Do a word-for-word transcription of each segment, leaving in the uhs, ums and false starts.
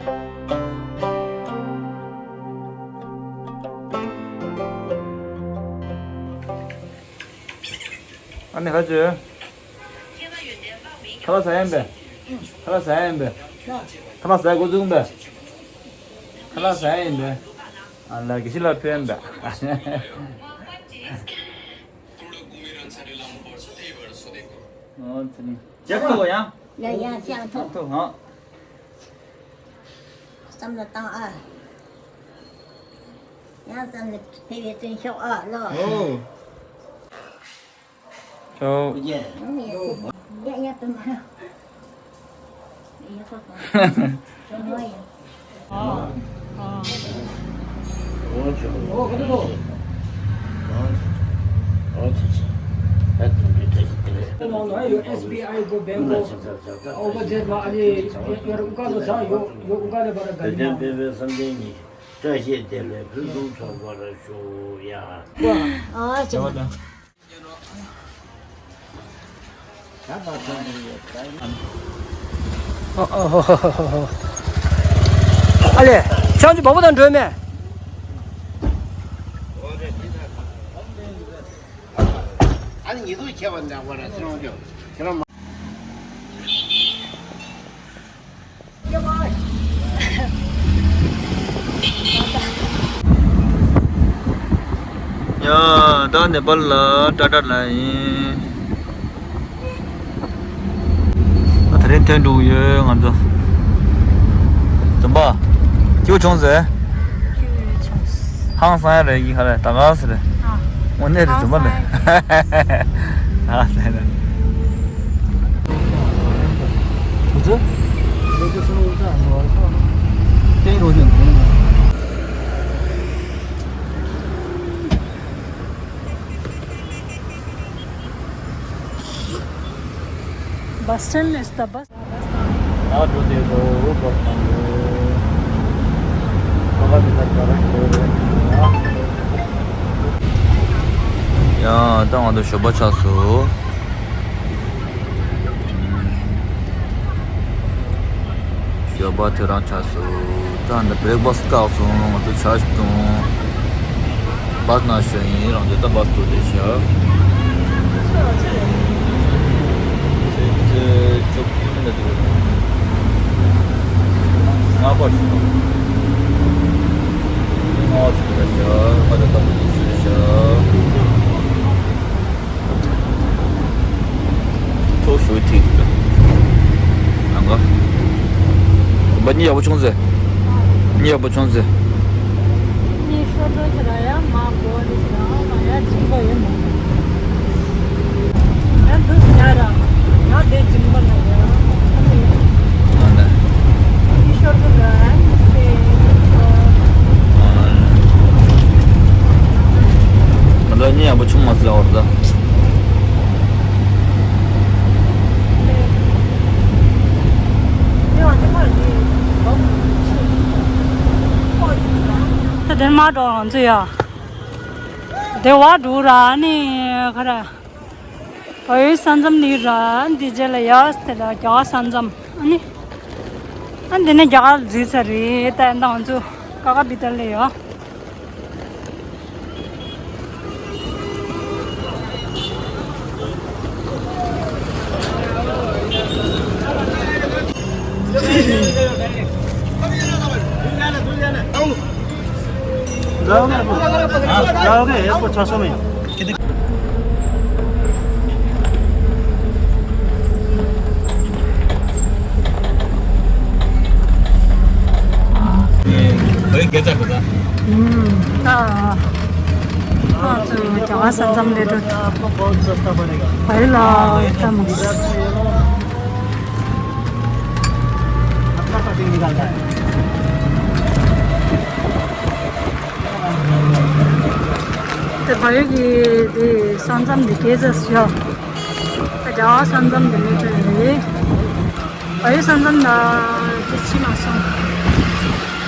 ཨ་ནི་ཧ་ཅོ། ཁ་ལག་ཟ་ཡ་ཡིན་པས། ཁ་ལག་ཟ་ཡ་ཡིན་པས། ཁ་ལག་ཟ་ཡ་འགོ་བཙུགས་པས། ཁ་ལག་ཟ་ཡ་ཡིན་པས། ཨ་ལ་དགེ་བཤེས་ལགས་ཕེབས་ཡ་ཡིན་པས། ཨོ་ཙི་ནི། ཇག་ཐོ་ཡང་། ཡ་ཡ་ཤང་ཐོ། ཐོ་ཧང་། བསམ་བློ་བཏང་ཨ། ཡང་བསམ་བློ་ཕེ་བའི་བརྩོན་ཤོག་ཨ་ལོ། ཨོ། ཅོ། ཡ་ཡ་དུ་མ། ཡ་ཁོ་ཁོ། ཨོ་ཡ། ཨོ་ཅོ། ཨོ་ཁོ་ཁོ། ཨོ་ཅོ། ཨོ་ཅོ། ཨ་དུ་མི་ཏྲ་ཞིག་དེ་རེད། ཨོ་ཨེས་བི་ཨའི་གོ་བེང་གོ། ཨོ་བ་ཇེ་མ་ཨ་ནི་ཡོ་ཡོ་ཀ་ལོ་ས་ཡོ་ཡོ་ཀ་ལེ་བ་ར་ག་ལི་མ། བསམ་གཏན་གཉིས། བཀྲ་ཤིས་བདེ་ལེགས་ཕུན་སུམ་ཚོགས་པར་ཤོག་ཡ། ཨ་ཅེ། ཨ་ལེ། ཆང་ཅི་བ་བུ་དང་འགྲོས་མེད། ཨ་ནི་ཉི་གདུགས་ཁྱེར་བ་འདྲ་བ་ར་སེ་རོང་ཅོ་ཁྱེད་རང་མ། ཡ། ད་ནེ་པཱལ་ལ་ཊ་ཊ་ལ་ཡིན། ད་རིང་ཐོན་འགྲོ་གི་ཡོད་ང་ཚོ། འཛོམས་པ། སྐྱིད་པོ་བྱུང་ཟེར། སྐྱིད་པོ་བྱུང་། ཧང་སང་ཡ་རེད་ཡིན་ཁ་རེད་ད་ག་ཟེར་རེད། ཨ། དངོས་གནས་རེད་འཛོམས་པ་ལས། ཧང་སང་ཡ་རེད། Bus stand is the bus. ཡ། ད་ང་ཚོ་ཞོགས་པ་ཆགས་སོང་། ཞོགས་པ་དེ་རང་ཆགས་སོང་། ད་འདི་བྷེ་རེག་ཕ་སི་བཀག་སོང་། ང་ཚོ་ཇ་ཞིག་བཏུང་། བཱས་ནང་ཞོན་ཡིན། རང་ཚོ་ད་བཱས་ཐུག་བསྡད་ཤག་ཚེ་ཚེ་བཅུ་བདུན་ལ་འདུག་ང་པར་ཞིག་ང་ཚོ་ད་ཤག་ང་ད་ད་བུ་ཞིག་ཤག་ཐོག་ཞུ་ཐིག་ལ། ནང་ག་བུམ་པ་གཉིད་ཡག་པོ་བྱུང་ཟེར། གཉིད་ཡག་པོ་བྱུང་ཟེར། གཉིད་ཤོར་འགྲོ་ཟེར་ར་ཡ་མ་གོ་རེ་ཟེར་ར་ང་ཡ་གཅིག་པ་ཡོད་མ། ཡ་འདུག་ཟེར་ཡ་ར་ང་དེ་གཅིག་པ་ལ་ཡ་ཨ་ནི་གཉིད་ཤོར་འགྲོ་ཟེར་ར་ཡ་མི་སེ། ང་ད་གཉིད་ཡག་པོ་བྱུང་མ་ཟེར་ལ་བར་ད། ད་དེར་མ་འགྲོ་ང་ཚོ་ཡ། དེ་བ་འགྲོ་ར་ནི་ཁ་ར། བལ་ཡུལ་ས་མཚམས་ནི་ར་འདི་རྗེས་ལ་ཡ་དེ་ལ་རྒྱ་གར་ས་མཚམས་ཨ་ནི། ཨ་འདི་ནི་རྒྱ་གར་འཛུལ་ཚར་རེད་ད་ཡིན་ད་ང་ཚོ་ཀ་ཀ་བི་ཏ་ལ་ཡ། ཨུམ། ད། ང་ཚོ་རྒྱ་གར་ས་མཚམས་ལ་འགྲོ། བལ་ལ་ད་མོ། དེ་བལ་གྱི་དེ་ས་མཚམས་དེ་སྐད་ཆ་ཤོད། རྒྱ་གར་ས་མཚམས་དེ་མི་ཁྲོད་རེད། བལ་ཡུལ་ས་མཚམས་ལ་དེ་ཕྱིན་མ་སོང་།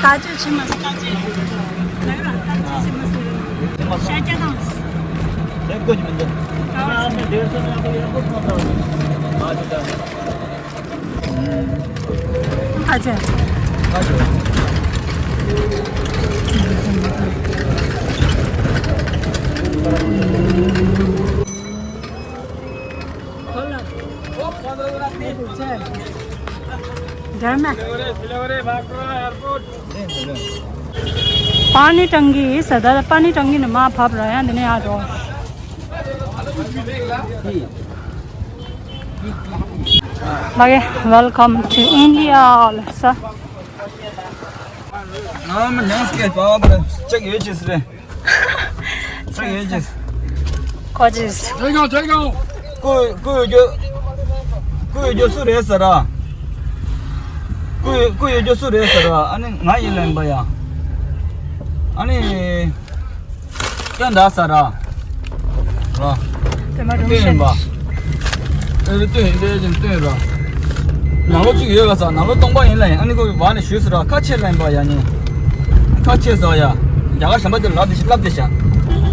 ལྟ་སྤྱོད་ཕྱིན་མ་སོང་། ལྟ་སྤྱོད་ལྟ་སྤྱོད་ཕྱིན་མ་སོང་། ཤ་རྒྱག་དང་། ཨ་ཅེ། पानी टंकी है, सदा पानी टंकी नमा भाप रहा है, नहीं आ जाओ। लगे, welcome to India, sir. ང་མི་ཉན་སྐད་པ་པ་ཅིག་ཡོད་ཅེས་རེད། ཅིག་ཡོད་ཅེས། ཁོ་ཅེས། ཀོ་ཀོ་ཡོད་རྒྱུ། ཀོ་ཡོད་རྒྱུ་སུ་རེད་ཟེར་ར། ཀོ་ཀོ་ཡོད་རྒྱུ་སུ་རེད་ཟེར་ར། ཨ་ནི་ང་ཡིན་ལན་པ་ཡ། ཨ་ནི། སྟོན་ད་ས་ར། ར། དེ་མ་རུང་སྟོན་ཡིན་པ། ཨེ་རེ་སྟོན་ཡིན་པས་ཀྱང་སྟོན་ར། ནང་ལོགས་གཅིག་ཡོད་ག་ས་ནང་ལོགས་སྟོང་པ་ཡིན་ལ་ཡིན། ཨ་ནི་ཁོ་བ་ནས་ཞུས་ས་ར། ཁ་ཆེ་ལ་ཡིན་པ་ཡ་ནི། ཁ་ཆེ་ས་ཡ། རྒྱ་གར་གཞན་པ་དེ་ལབ་དེ་ཤི་ལབ་དེ་ཤ།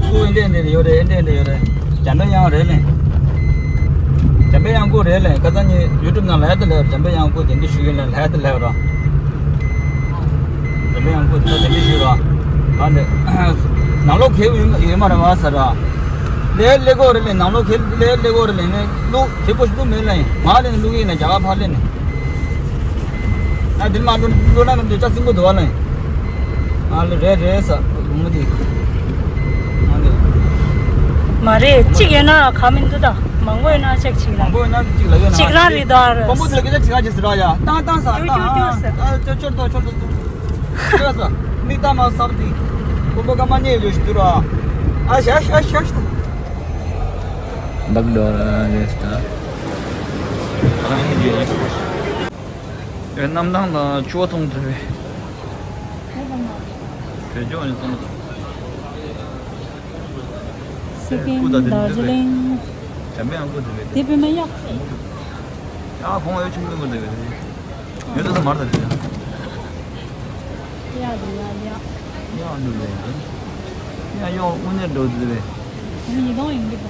ཁོ་ཨེ་འདྲས་ཨེ་འདྲས་ཡོད་རེད། ཨེ་འདྲས་ཨེ་འདྲས་ཡོད་རེད། འཇམ་པའི་དབྱངས་རེད་ལེ། འཇམ་པའི་དབྱངས་སྐུ་རེད་ལེ། ཁ་སང་ཉིན་ཡུ་ཊུབ་ནང་ལ་ཡ་དེ་ལབ། འཇམ་པའི་དབྱངས་སྐུ་དེ་འདྲས་ཞུ་ཡིན་ལེ། ལ་ཡ་དེ་ལབ་ར། འཇམ་པའི་དབྱངས་སྐུ་དེ་འདྲ་དེ་འདྲ་ཞུས་ར། ང་ནི་ནང་ལོགས་ཁེལ་ཡོད་མ་རེད་བ་ས་ར། ལས་ལས་གོ་རེད་ལེ། ནང་ལོགས་ཁེལ་ལས་ལས་གོ་རེད་ལེ། ནི་ལུག་ཁེ་པོ་ཞིག་ལུག་མེད་ལེ། ང་ལེ་ནི་ལུག་ཡིན་ན་རྒྱ་གར་ཕར་ལེ་ནི། ང་དེ་མ་ལུག་ལུག་ན་ནི་འདི་ཅག་སྲིན་པོ་འདུག་བ་ལེ། ང་ལེ་རེད་རེད་ས་ལུག་མོ་དེ། ང་ལེ། མ་རེད། གཅིག་ཡོད་ན་ག་མི་འདུག་ད། མང་པོ་ཡོད་ན་ཅེག་ཅིག་ལ། མང་པོ་ཡོད་ན་གཅིག་ལ་ཡོད་ན། གཅིག་རང་རེད་ད་ར། དཔོན་པོ་དེ་ལ་སྐད་ཆ་དྲི་ག་ཅིག་ཟེར་ར་ཡ། བཏང་བཏང་ས་ཀྱུ་བཏང་ཀྱུ་ཀྱུ་ཟེར། ཨ་ཅོ་ཅོར་དོ་ཅོར་དོ་ཅོ། ཅོ་ས། མིག་ལྟ་མ་སབ་དེ། དཔོན་པོ་ཀ་མ་ཉེ་ཡོད་ཞུ་དུ་ར། ཨ་ཤ་ཤ་ཤ་ཤ། བག་རྡོ་ར་རེས་ད། ཨེ་གནམ་ཐང་ལ་ཆུ་བ་ཚོང་ཐུབ་པས། བོད་ལྗོངས་ནས་ཚོང་ཐུབ། སི་ཀིམ། དར་ཇི་ལིང་། འཇམ་པའི་དབྱངས་སྐུ་དེ་རེད། དེ་དཔེ་མ་ཡག་ཡ་ཁོང་འོད་ཆུང་ཆུང་གི་དེ་རེད། ཡོད་ཚད་མར་དང་དེ་ཡ་དེ་ཡ་ཡ། ཡ་འདུག་ལེ། ཡ་གཡོག་དངོས་གནས་འགྲོ་དེ་རེད། ཡ་ཡིན་དང་ཡིན་གི་པ།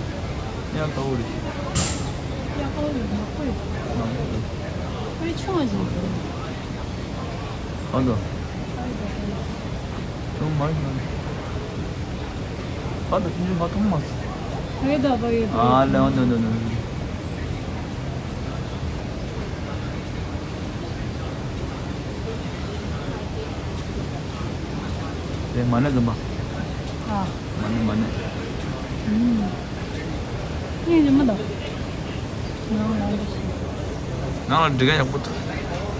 ཡ་དཀའ་བོ་རེད། ཡ་དཀའ་བོ་རེད། ནག་པོ་རེད། ནག་པོ་རེད། ཁོའི་ཆུང་བ་ཞིག་རེད། ཨ་དོ། ཁྱོད་མ་ཡིན་ན། ཨ་དོ་ཁྱོད་མ་མཐོང་མ་སོང་། ཨ་ལེ་ཨ་ནོ་ནོ་ནོ། དེ་མ་ཎི་འཛོམས་པ། ཨ། མ་ཎི་མ་ཎི། ཨུམ། ངས་ཉི་མ་དང་། ནང་ལ་འགྲིག་ག་ཡག་པོ་འདུག་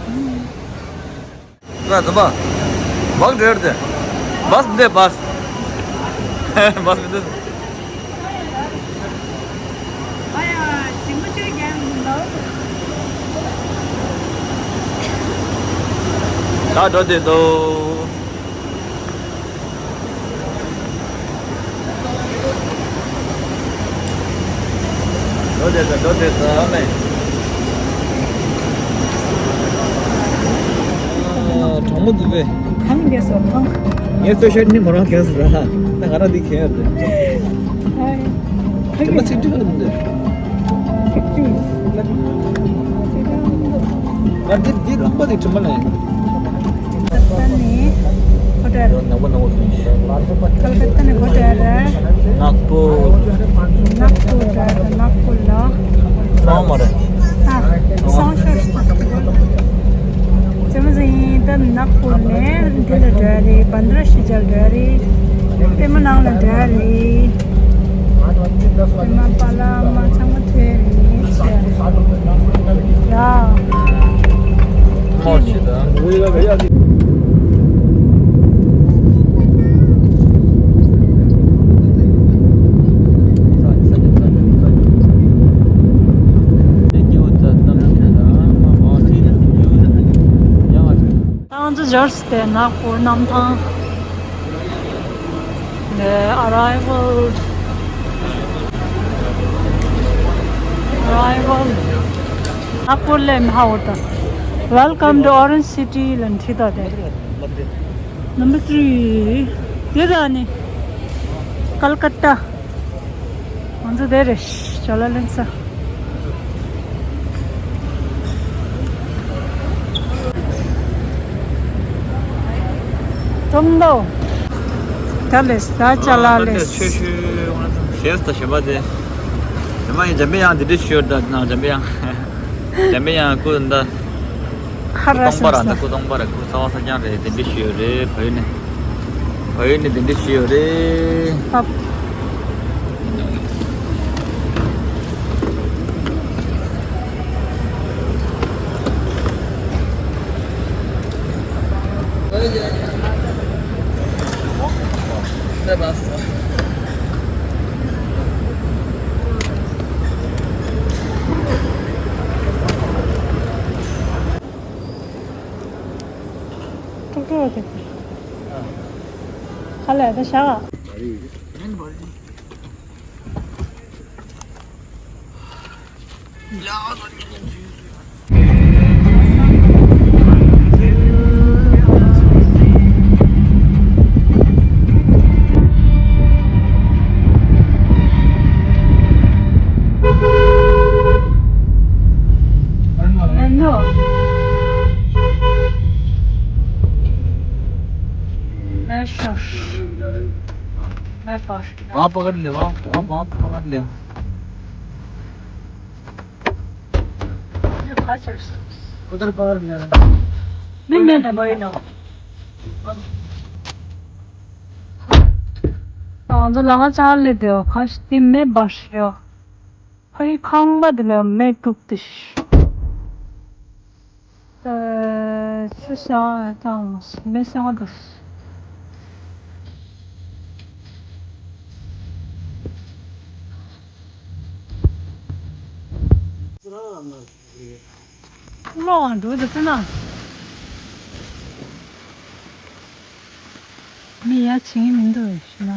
ཨུམ། ང་ཚོ་བ། བག་འགྲེར་ཏེ། བས་མི་འདེ་བས། བས་མི་འདེ། ད་འགྲོ་དེ་འདུག་འགྲོ་བསྡད་ད། འགྲོ་བསྡད་ད་ཨ་མས། ཨ། གྲང་མོ་འདུག་པས། གང་གས་སོ་གང་། ངས་སོ་ཤར་ནི་མོ་རང་གས་སོ་ར། ད་ང་རང་འདི་གས་ཡོད་རེད། ཨ། དེ་མ་ཚིག་འབྲི་ག་འདུག་འདི། ཚིག་འབྲི། ང་འདི་འདི་རང་པ་འདི་དྲི་མ་ལ་ཡིན། ཀལ་ཀ་ཏ་ནས་ཧོ་ཊེལ། ནག་པོ་ནག་པོ། ཀལ་ཀ་ཏ་ནས་ཧོ་ཊེལ་ར། ནག་པོ། ནག་པོ་ར་ནག་པོ་ལ། སོང་མ་རེད། ཨ། སོང་ཤོར། ཙེ་མ་ཟིན་ད་ནག་པོ་ནས་འདི་ལ་འགྲོ་རེད། བན་དྲ་ཤི་ཇལ་འགྲོ་རེད། པད་མ་ནང་ལ་འགྲོ་རེད། པད་མ་པ་ལ་མ་ཚང་མ་ཐོས་རེད། ཡ། ང་ཚོ་འབྱོར་སོང་སྟེ། ནག་པོ་གནམ་ཐང་། The arrival. Arrival. ནག་པོ་ལས་མ་ཧ་འོ་ད། Welcome to Orange City ལ་འཁྲིད་ད་དེ། Number three. དེ་ད་ནི། ཀལ་ཀ་ཏ། ང་ཚོ་དེ་རེད། ཅོ་ལ་ལེན་ས། ཀྲུང་དོ། ད་ལས་ད་ཅ་ལག་ལས། ཆོས་ཞུ་ཞེས་ད་ཞེས་པ་དེ། ཞེས་མ་ཡིན་འཇམ་པའི་དབྱངས་འདི་འདྲ་ཞུ་ཡོད་ད་ན་འཇམ་པའི་དབྱངས། འཇམ་པའི་དབྱངས་སྐུ་འདི། ཁ་ར་སྟོང་པ་ར་ད་སྐུ་སྟོང་པ་ར་སྐུ་གསལ་བ་གསལ་རྐྱང་རེད་དེ་འདྲ་ཞུ་ཡོད་རེད་བལ་ཡུལ་ནས། བལ་ཡུལ་ནས་དེ་འདྲ་ཞུ་ཡོད་རེད། ཨབ། ཀྲུག་ཀྲུག་དེ། ཁ་ལས་ད་བཞག मैं पकड़ ले, वहाँ, वहाँ, वहाँ पकड़ ले। उधर पकड़ ले। नहीं, मैं दबाई ना। ང་ཚོ་ལམ་ཁ་ལ་སླེབས་དུས་ཁ་ཤས་མེ་འབར་ཤག་ཕ་གི་ཁང་པ་དེ་ལ་མེ་འཁྲུགས་ཏེ། ཆུ་ཤ་དང་མེ་སྲེག་པ་དང་། གློག་འགྲོ་འདུག་ཟེར་ན། མི་ཡ་བྱེད་ཀྱི་མི་འདུག་ཞུ་ན།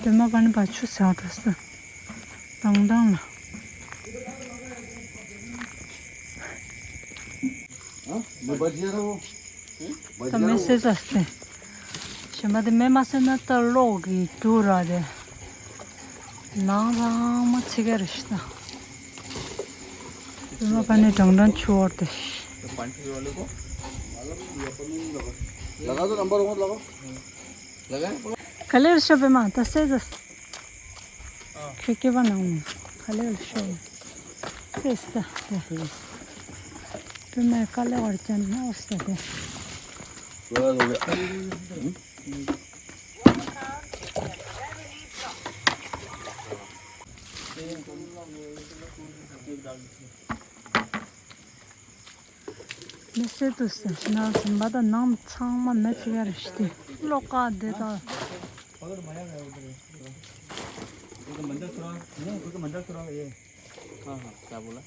དེ་མ་ག་ནས་པ་ཆུ་ཟག་འགྲོ་སོང་། དང་དང་ལ། ད་མེ་སྲེག་ས་སྟེ། ཞེ་མ་དེ་མེ་མ་སྲེག་ན་ད་གློག་གི་དུག་ར་དེ། ནང་རང་མ་ཚིག་ག་རེ་ཤི་ད། དེ་མ་ག་ནས་དྲང་དྲང་ཆུ་བོར་ཏེ། लगा दो, नंबर होगा, लगाओ। लगा है? कलर शो पे माता से जस। खिड़की बनाऊँ। Colour show. से इसका। तो मैं कलर और चन्ना उससे दे। पूरा हो गया। མེ་སྲེག་ཏུ་ཟེར་ཞིག་ན་ཟིན་པ་དང་ནང་ཚང་མ་མེ་ཚིག་ཡ་རེ་ཤི་སྟེ་གློག་ཀ་དེ་དང་། उधर मंदिर थोड़ा, नहीं, उधर मंदिर थोड़ा ये। हाँ, हाँ, क्या बोला?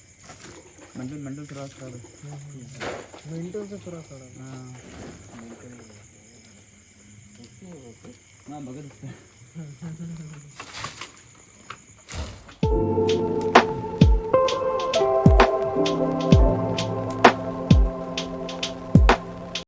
मंदिर, मंदिर थोड़ा खराब है। मंदिर से थोड़ा खराब है। हाँ। मंदिर। हाँ, मगर